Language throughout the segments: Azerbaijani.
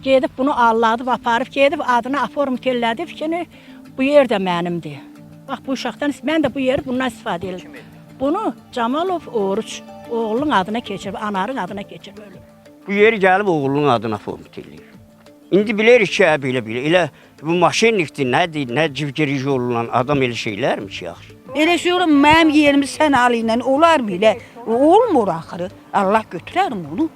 Gedib bunu alladıb, aparıb, gedib adına aform elədib ki, bu yer də mənimdir. Bax bu uşaqdan mən də bu yeri bundan istifadə edirəm. Bunu Camalov Oruç oğlunun adına keçirib, Anarın adına keçirib ölüb. Bu yeri gəlib oğlunun adına format eləyir. İndi bilirik ki, hə, belə-belə. Elə bu maşinlikdir, nədir, nə civgiriş yolla adam elə şeylərmi ki, yaxşı? Elə şey olur, mənim yerimi sən al ilə olarmı elə? Olmur axırı. Allah götürərmi onu?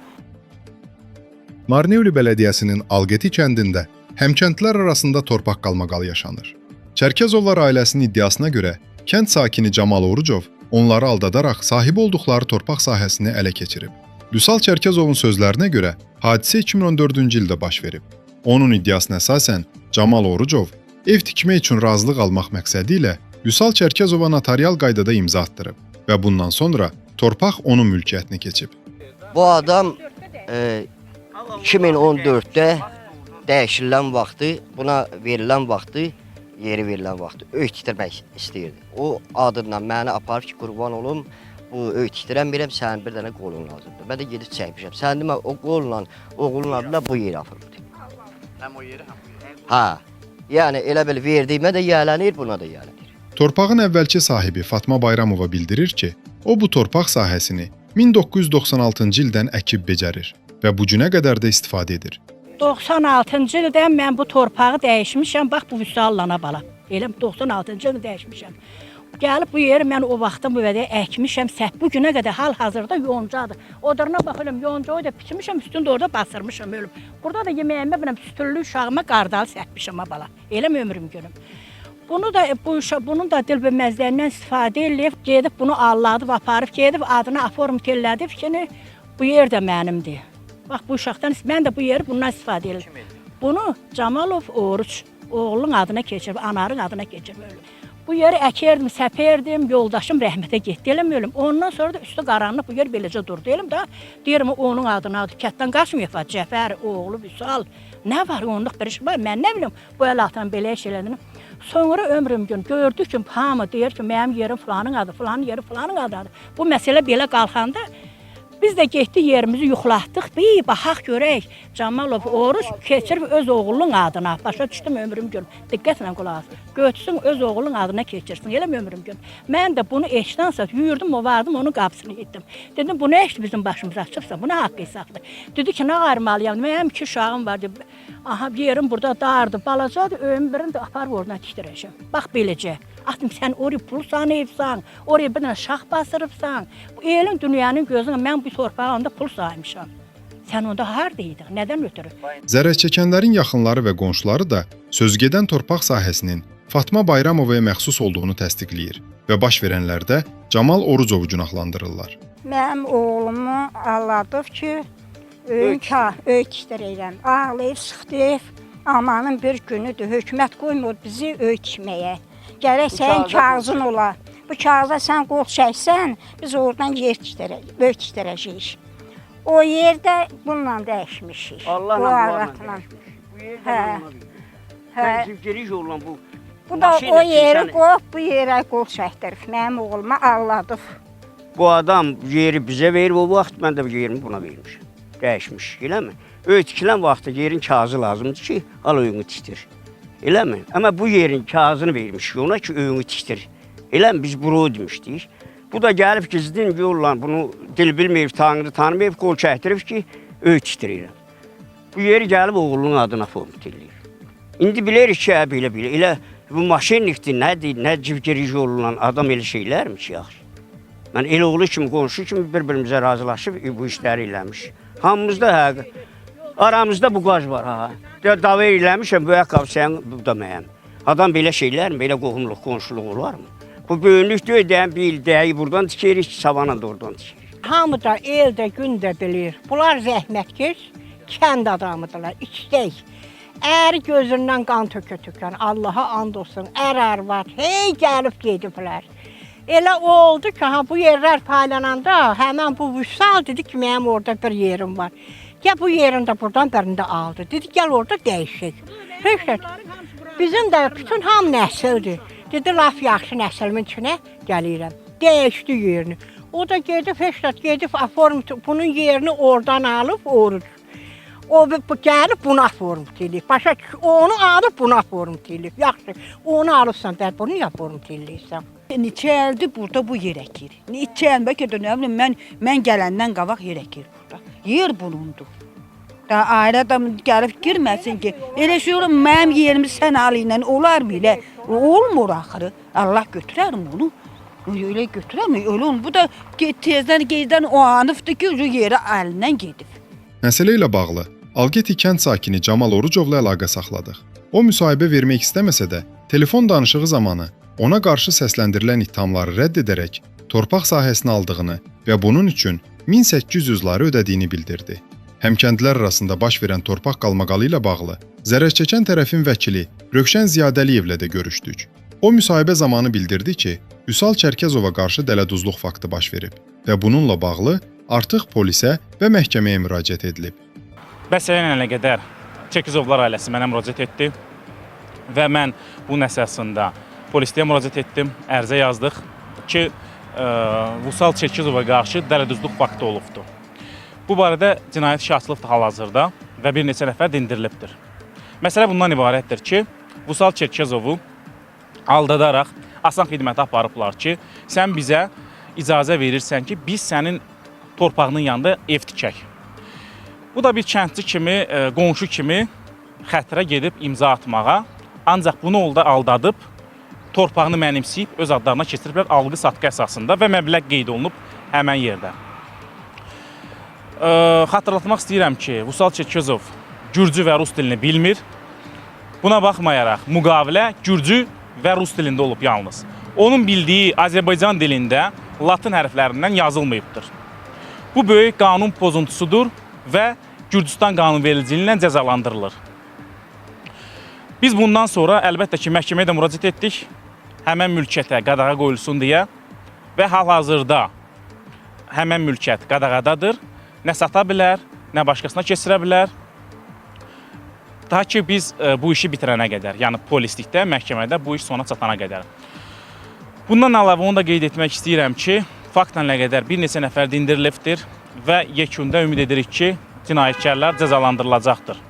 Marneuli Bələdiyyəsinin Alqeti kəndində həmkəndlilər arasında torpaq qalmaqalı yaşanır. Çərkəzovlar ailəsinin iddiasına görə kənd sakini Camal Orucov onları aldadaraq sahib olduqları torpaq sahəsini ələ keçirib. Vüsal Çərkəzovun sözlərinə görə hadisə 2014-cü ildə baş verib. Onun iddiasına əsasən Camal Orucov ev tikmək üçün razılıq almaq məqsədi ilə Vüsal Çərkəzova notarial qaydada imza atdırıb və bundan sonra torpaq onun mülkiyyətinə keçib. Bu adam 2014-də dəyişilən vaxtı, buna verilən vaxtı, yeri verilən vaxtı öy tikdirmək istəyirdi. O adından məni aparıb ki, qurban olum, bu öy tikdirəmirəm, sənin bir dənə qolun lazımdır. Mən də gedib çəkmişəm. Sən demə o qolla, oğlunun adına bu yeri aparıbdı. Həm o yeri, həm bu yeri. Hə. Yəni elə bil verdiyimə də yiyələnir, buna da yiyələnir. Torpağın əvvəlki sahibi Fatma Bayramova bildirir ki, o bu torpaq sahəsini 1996-cı ildən əkib becərir və bu günə qədər də istifadə edir. 96-cı ildə mən bu torpağı dəyişmişəm, bax bu Vüsalla bala. Elə 96-cı ildə dəyişmişəm. Gəlib bu yeri mən o vaxtdan bu qədər əkmişəm, səp bu günə qədər hal-hazırda yoncadır. Odarına bax ölüm, yoncayı da biçmişəm, üstünü də orada basırmışam ölüm. Burada da yeməyimə biləm sütüllü uşağıma qardal səpmişəm ha bala. Eləm ömrüm günüm. Bunu da bu uşaq bunun da dil bilməzlərindən istifadə eləyib, gedib bunu alladıb, aparıb, gedib adına aform elədib ki, bu yer də mənimdir. Bax bu uşaqdan mən də bu yeri bundan istifadə edirəm. Bunu Camalov Oruç oğlunun adına keçirib, Anarın adına keçirib ölüb. Bu yeri əkərdim, səpərdim, yoldaşım rəhmətə getdi, eləm ölüm. Ondan sonra da üstü qaranlıq bu yer beləcə durdu. Eləm də deyirəm onun adına kənddən qaçmayıb var. Cəfər, oğlu Vüsal. Nə var onluq bir iş var. Mən nə bilim bu əl atan belə iş elədini. Sonra ömrüm gün gördük ki, hamı deyir ki, mənim yerim filanın adı, filanın yeri filanın adıdır. Bu məsələ belə qalxanda biz də getdik yerimizi yuxlatdıq. Bir baxaq görək. Camalov Oruç keçirib öz oğlunun adına. Başa düşdüm ömrüm gün. Diqqətlə qulaq as. Götürsün öz oğlunun adına keçirsin. Elə ömrüm gün. Mən də bunu eşidən yürüdüm, o vardım onun qapısını itdim. Dedim bu nə işdir bizim başımıza açıbsan? Bu nə haqq hesabdır? Dedi ki, nə ayırmalıyam? Mənim iki uşağım var. Dedi. Aha yerim burada dardır, balacadır. Öyüm birini də aparıb oradan tikdirəcəm. Bax beləcə. Atım sən oraya pul sanayıbsan, oraya bir dənə şax basırıbsan. Bu elin dünyanın gözünə mən bu torpağı onda pul saymışam. Sən onda harda idin? Nədən ötürü? Zərər çəkənlərin yaxınları və qonşuları da sözgedən torpaq sahəsinin Fatma Bayramovaya məxsus olduğunu təsdiqləyir və baş verənlərdə Camal Orucovu günahlandırırlar. Mənim oğlumu alladıb ki, öyün öy tikdirəyəm. Ağlayıb sıxdıyıb, amanın bir günüdür. Hökumət qoymur bizi öy tikməyə. Gərək sənin kağızın ola. Bu kağıza sən qol çəksən, biz oradan yer tikdirək, öy tikdirəcəyik. O yerdə bununla dəyişmişik. Allahla bu bunlarla arvadla. dəyişmiş. Bu yerdə Hə. bununla dəyişmiş. Hə. Sən civgiriş yolla bu. Bu da o maşinlə ki, yeri sən- qoyub, bu yerə qol çəkdirib. Mənim oğluma alladıb. Bu adam yeri bizə verib o vaxt mən də bu yerimi buna vermişəm. Dəyişmiş, eləmi? Öy tikilən vaxtda yerin kağızı lazımdır ki, al öyünü tikdir. Eləmi? Amma bu yerin kağızını vermişik ona ki, öyünü tikdir. Eləmi? Biz bunu demişdik. Bu da gəlib gizlin yolla bunu dil bilməyib, tanrı tanımayıb, qol çəkdirib ki, öy tikdirirəm. Bu yeri gəlib oğlunun adına format eləyir. İndi bilirik ki, hə, belə-belə. Elə bu maşinlikdir, nədir, nə civgiriş yolla adam elə şeylərmi ki, yaxşı? Mən el oğlu kimi, qonşu kimi bir-birimizə razılaşıb bu işləri eləmiş. Hamımızda hə, aramızda bu qaz var ha. Dava eləmişəm, bu ayaqqabı sənin, bu da mənim. Adam belə şeylərmi, belə qohumluq, qonşuluq olarmı? Bu böyünlük deyil, deyən bir il dəyi buradan tikirik, savana da oradan tikirik. Hamı da el də gün də bilir. Bunlar zəhmətkeş kənd adamıdırlar, içdək. Ər gözündən qan tökə-tökən, Allaha and olsun, ər arvad, hey gəlib gediblər. Elə o oldu ki, ha bu yerlər paylananda həmən bu Vüsal dedi ki, mənim orada bir yerim var. Gəl bu yerini də buradan birini də aldı. Dedi gəl orada dəyişək. Heç nə. Bizim də bütün hamı nəsildir. Dedi laf yaxşı nəsilimin içinə gəlirəm. Dəyişdi yerini. O da gedib heç nə gedib aform bunun yerini oradan alıb oruc. O bu gəlib buna format eləyib. Başa düş, onu alıb buna format eləyib. Yaxşı, onu alıbsan, bə bunu niyə format eləyirsən? Neçə ildir burada bu yer əkir. Neçə il, bəlkə də nə bilim mən gələndən qabaq yer əkir burada. Yer bunundur. Da ayrı adam gəlib girməsin ki, elə şey olur, mənim yerimi sən al ilə olarmı elə? Olmur axırı. Allah götürərmi onu? Elə götürərmi? Elə olmur. Bu da tezdən gecdən o anıbdır ki, o yeri əlindən gedib. Məsələ ilə bağlı Algeti kənd sakini Camal Orucovla əlaqə saxladıq. O müsahibə vermək istəməsə də, telefon danışığı zamanı ona qarşı səsləndirilən ittihamları rədd edərək torpaq sahəsini aldığını və bunun üçün 1800 lari ödədiyini bildirdi. Həmkəndlilər arasında baş verən torpaq qalmaqalı ilə bağlı zərər çəkən tərəfin vəkili Rövşən Ziyadəliyevlə də görüşdük. O müsahibə zamanı bildirdi ki, Vüsal Çərkəzova qarşı dələduzluq faktı baş verib və bununla bağlı artıq polisə və məhkəməyə müraciət edilib. Məsələ ilə əlaqədar Çerkezovlar ailəsi mənə müraciət etdi və mən bunun əsasında polisliyə müraciət etdim, ərizə yazdıq ki, Vüsal Çerkezova qarşı dələduzluq faktı olubdur. Bu barədə cinayət işi açılıbdır hal-hazırda və bir neçə nəfər dindirilibdir. Məsələ bundan ibarətdir ki, Vüsal Çerkezovu aldadaraq asan xidmətə aparıblar ki, sən bizə icazə verirsən ki, biz sənin torpağının yanında ev tikək. Bu da bir kəndçi kimi, qonşu kimi xətrə gedib imza atmağa, ancaq bunu olda aldadıb, torpağını mənimsəyib öz adlarına keçiriblər alqı-satqı əsasında və məbləğ qeyd olunub həmən yerdə. Xatırlatmaq istəyirəm ki, Vüsal Çerkezov gürcü və rus dilini bilmir. Buna baxmayaraq müqavilə gürcü və rus dilində olub yalnız. Onun bildiyi Azərbaycan dilində latın hərflərindən yazılmayıbdır. Bu böyük qanun pozuntusudur və Gürcüstan qanunvericiliyi ilə cəzalandırılır. Biz bundan sonra əlbəttə ki, məhkəməyə də müraciət etdik. Həmən mülkiyyətə qadağa qoyulsun deyə və hal-hazırda həmən mülkiyyət qadağadadır. Nə sata bilər, nə başqasına keçirə bilər. Ta ki biz bu işi bitirənə qədər, yəni polislikdə, məhkəmədə bu iş sona çatana qədər. Bundan əlavə onu da qeyd etmək istəyirəm ki, faktla əlaqədar bir neçə nəfər dindirilibdir və yekunda ümid edirik ki, cinayətkarlar cəzalandırılacaqdır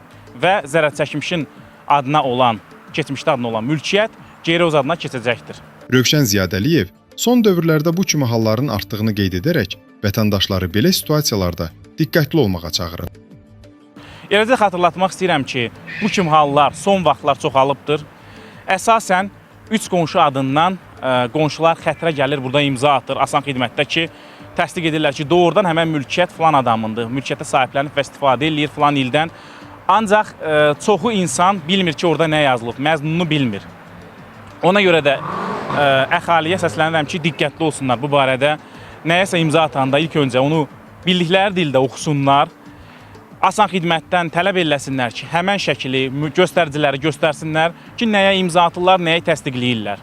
və zərər çəkmişin adına olan, keçmişdə adına olan mülkiyyət geri öz adına keçəcəkdir. Rövşən Ziyadəliyev son dövrlərdə bu kimi halların artdığını qeyd edərək vətəndaşları belə situasiyalarda diqqətli olmağa çağırır. Eləcə xatırlatmaq istəyirəm ki, bu kimi hallar son vaxtlar çoxalıbdır. Əsasən üç qonşu adından qonşular xətrə gəlir, burada imza atır asan xidmətdə ki, təsdiq edirlər ki, doğrudan həmən mülkiyyət filan adamındır, mülkiyyətə sahiblənib və istifadə eləyir filan ildən. Ancaq çoxu insan bilmir ki, orada nə yazılıb, məzmununu bilmir. Ona görə də əhaliyə səslənirəm ki, diqqətli olsunlar bu barədə. Nəyəsə imza atanda ilk öncə onu bildikləri dildə oxusunlar. Asan xidmətdən tələb eləsinlər ki, həmən şəkili, göstəriciləri göstərsinlər ki, nəyə imza atırlar, nəyi təsdiqləyirlər.